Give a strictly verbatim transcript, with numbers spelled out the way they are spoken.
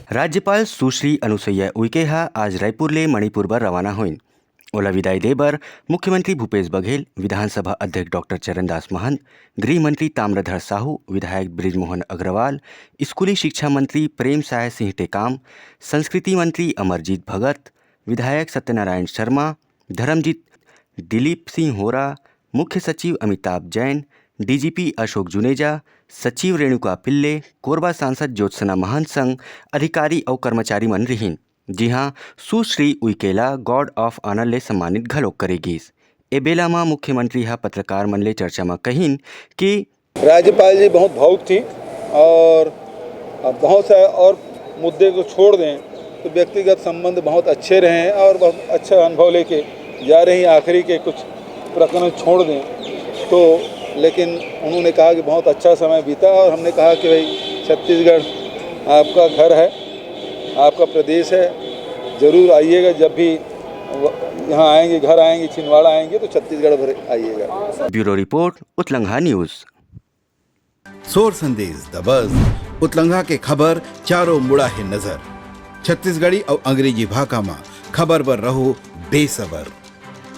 राज्यपाल सुश्री अनुसुईया उइके ह आज रायपुर ले मणिपुर बर रवाना होइन। ओला विदाई दे बर मुख्यमंत्री भूपेश बघेल, विधानसभा अध्यक्ष डॉक्टर चरणदास महंत, गृह मंत्री ताम्रध्वज साहू, विधायक बृजमोहन अग्रवाल, स्कूली शिक्षा मंत्री प्रेम साय सिंह टेकाम, संस्कृति मंत्री अमरजीत भगत, विधायक सत्यनारायण शर्मा, धर्मजीत, दिलीप सिंह होरा, मुख्य सचिव अमिताभ जैन, डीजीपी अशोक जुनेजा, सचिव रेणुका पिल्ले, कोरबा सांसद ज्योत्सना महंत संग अधिकारी अउ कर्मचारी मन रिहिन, जिहां सुश्री उइके ला गार्ड ऑफ ऑनर ले सम्मानित घलोक करे गीस। ए बेला म मुख्यमंत्री ह पत्रकार मन ले चर्चा म कहिन कि राज्यपाल जी बहुत भावुक थी और अब बहुत सा और मुद्दे को छोड़ दें तो व्यक्तिगत संबंध बहुत अच्छे रहे हैं और बहुत अच्छा अनुभव लेके जा रही हैं। आखिरी के कुछ प्रकरण छोड़ दें तो, लेकिन उन्होंने कहा कि बहुत अच्छा समय बीता और हमने कहा कि भाई, छत्तीसगढ़ आपका घर है, आपका प्रदेश है, ज़रूर आइएगा। जब भी व-, यहाँ आएंगे, घर आएंगे, छिंदवाड़ा आएंगे तो छत्तीसगढ़ भर आइएगा। Bureau report, Utlangha news. सोर संदेश दबस, उतलंघा के खबर चारों मुड़ा हे नजर। छत्तीसगढ़ी अउ अंग्रेजी भाखा म खबर बर रहो बेसबर।